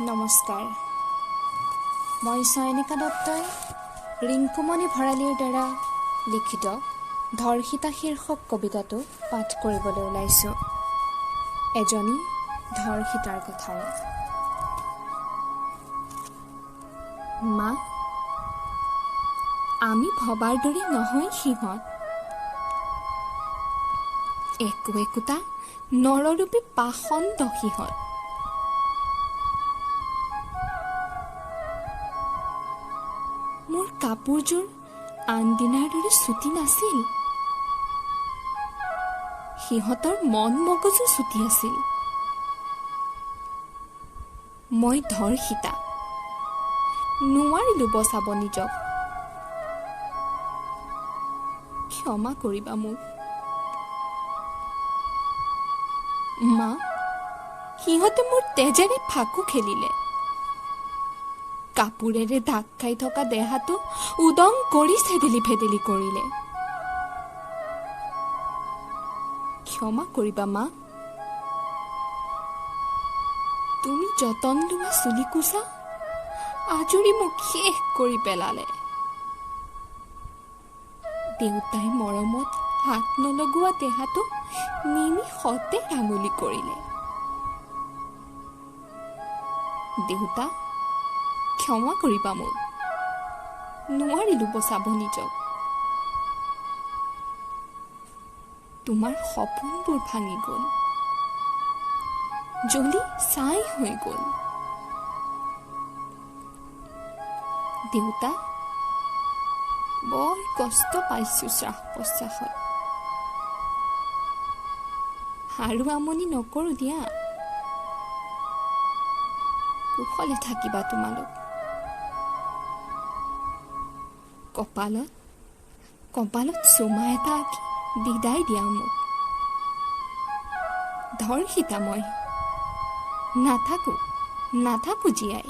নমস্কাৰ, মই চয়নিকা দত্তই ৰিংকুমণি ভৰালীৰ দ্বাৰা লিখিত ধৰ্ষিতা শীৰ্ষক কবিতাটো পাঠ কৰিবলৈ ওলাইছোঁ। এজনী ধৰ্ষিতাৰ কথাৰে। মা, আমি ভবাৰ দৰে নহয় সিহঁত, একো একোটা নৰৰূপী পাষণ্ড সিহঁত। মোৰ কাপোৰযোৰ আনদিনাৰ দৰে চুটি নাছিল, সিহঁতৰ মন মগজু চুটি আছিল। মই ধৰ্ষিতা, নোৱাৰিলো বচাব নিজক। ক্ষমা কৰিবা মোক মা। সিহঁতে মোৰ তেজেৰে ফাকু খেলিলে, কাপোৰেৰে ঢাক খাই থকা দেহাটো উদং কৰি চেদেলি ভেদেলি কৰিলে। ক্ষমা কৰিবা মা। তুমি যতন লোৱা চুলিকোচা আজুৰি মোক শেষ কৰি পেলালে। দেউতাই মৰমত হাত নলগোৱা দেহাটো নিমিষতে ৰাঙলী কৰিলে। দেউতা, ক্ষমা কৰিবা মোক, নোৱাৰিলো বচাব নিজক। তোমাৰ সপোনবোৰ ভাঙি গ'ল, জ্বলি ছাই হৈ গ'ল। দেউতা, বৰ কষ্ট পাইছো শ্বাস প্ৰশ্বাসত। আৰু আমনি নকৰো দিয়া, কুশলে থাকিবা তোমালোক। কপালত কপালত চুমা এটা আঁকি বিদায় দিয়া মোক। ধৰ্ষিতা মই, নাথাকো নাথাকো জীয়াই।